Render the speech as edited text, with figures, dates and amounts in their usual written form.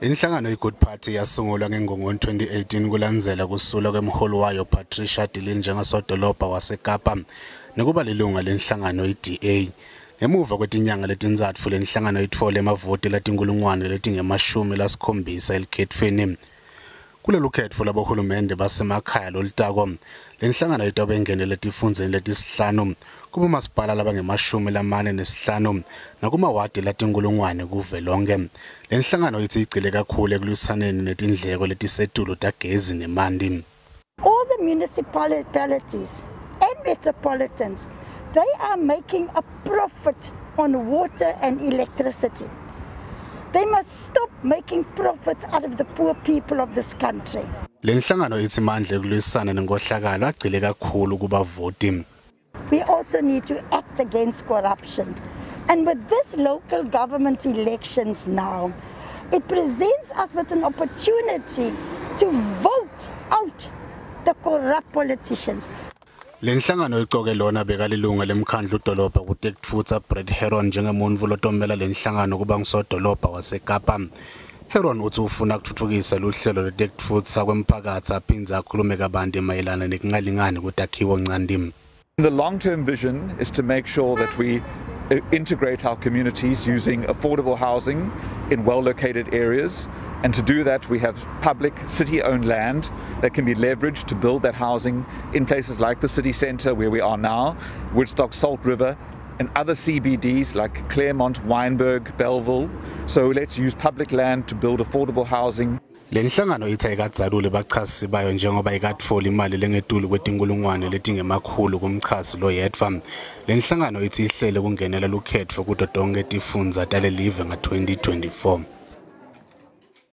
Inhlangano iGood Party yasungulwa ngeNgongoni 2018 kulandzela kusula kwemholi wayo Patricia de Lille njengasodolobha waseKapa nekuba lilunga lenhlangano iDA. Ngemuva kwetinyanga letintsatfu lenhlangano itfole emavoti latinkhulungwane letingema-70 elikhetfweni. Kulolu khetfo labohulumende basemakhaya lolutako, lenhlangano itobe ingenele etifundzeni letisihlanu kubomasipala labangema-45 nakumawadi latinkhulungwane kuvelonke. Lenhlangano itsi igcile kakhulu ekulwisaneni netindleko letisetulu tagezi nemanti. All the municipalities and metropolitans, they are making a profit on water and electricity. They must stop making profits out of the poor people of this country. Lenhlangano itsi mandla ekulwisana nenkohlakalo agcile kakhulu kubavoti. We also need to act against corruption. And with this local government elections now, it presents us with an opportunity to vote out the corrupt politicians. Lenhlangano icoke lona bekalilunga lemkhandlu dolobha kutekutfutsa Brett Heron njengemuntfu lotomela lenhlangano kuba ngusodolobha waseKapa. Heron utsi ufuna kutfutfukisa luhlelo lwetekutfutsa kwemphakatsi aphindze akhulume kabanti mayelana nekungalingani kwetakhiwo ncanti. The long-term vision is to make sure that we integrate our communities using affordable housing in well-located areas. And to do that, we have public city-owned land that can be leveraged to build that housing in places like the city centre where we are now, Woodstock, Salt River, and other CBDs like Claremont, Wynberg, Bellville. So let's use public land to build affordable housing. Lenhlangano itsi ayikadzaluli bachasi bayo njengoba ikatfola imali lengetulu kwetinkhulungwane letingemakhulu kumchasi loyedvwa. Lenhlangano itsi ihlele kungenela lukhetfo kuto tonkhe tifundza talelive nga-2024.